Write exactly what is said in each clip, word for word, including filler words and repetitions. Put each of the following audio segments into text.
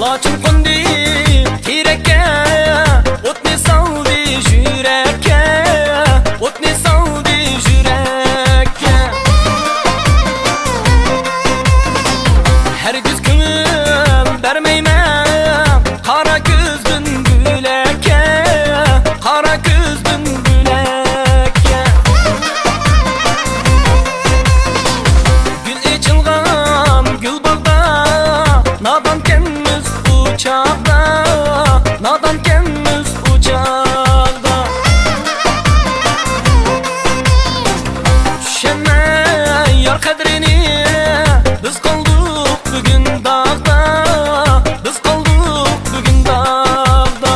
ئاچچىق قوندى تېرەككە، ئوتنى سالدى يۈرەككە، ئوتنى سالدى يۈرەككە. ھەرگىز كۆڭۈل بەرمەيمەن قارا كۆزدىن بۆلەككە، قارا كۆزدىن بۆلەككە. گۈل ئېچىلغان گۈل باغدا، نادانكەنمىز ئۇ چاغدا، نادانكەنمىز ئۇ چاغدا. چۈشەنمەي يار قەدرىنى، بىز قالدۇق بۈگۈن داغدا، بىز قالدۇق بۈگۈن داغدا.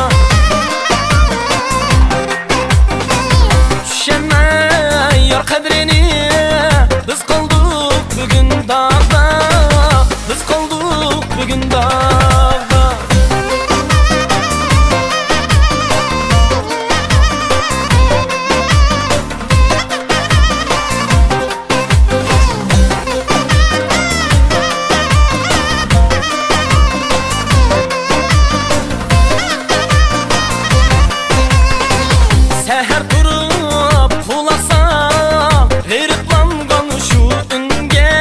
چۈشەنمەي يار قەدرىنى، بىز قالدۇق بۈگۈن داغدا، بىز قالدۇق بۈگۈن داغدا. سەھەر تۇرۇپ قۇلاق سال غېرىبلانغان شۇ ئۈنگە،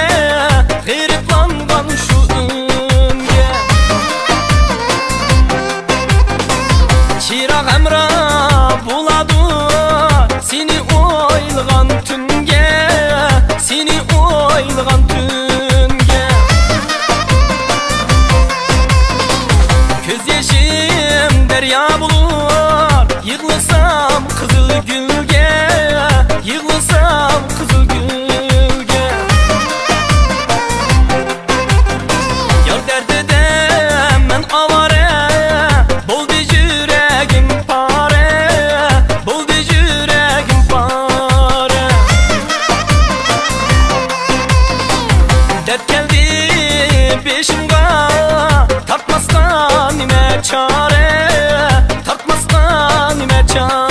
غېرىبلانغان شۇ ئۈنگە. چىراغ ھەمراھ بولىدۇ سېنى ئويلىغان تۈنگە، سېنى ئويلىغان تۈنگە. كۆز يېشىم دەريا بولۇر، يىغلىسام قىزىل گۈلگە، يىغلىسام قىزىل گۈلگە. يار دەردىدە مەن ئاۋارە، بولدى يۈرەگىم پارە، بولدى يۈرەگىم پارە. دەرد كەلدى بېشىمغا، تارتماسقا نېمە چارە، تارتماسقا نېمە چارە.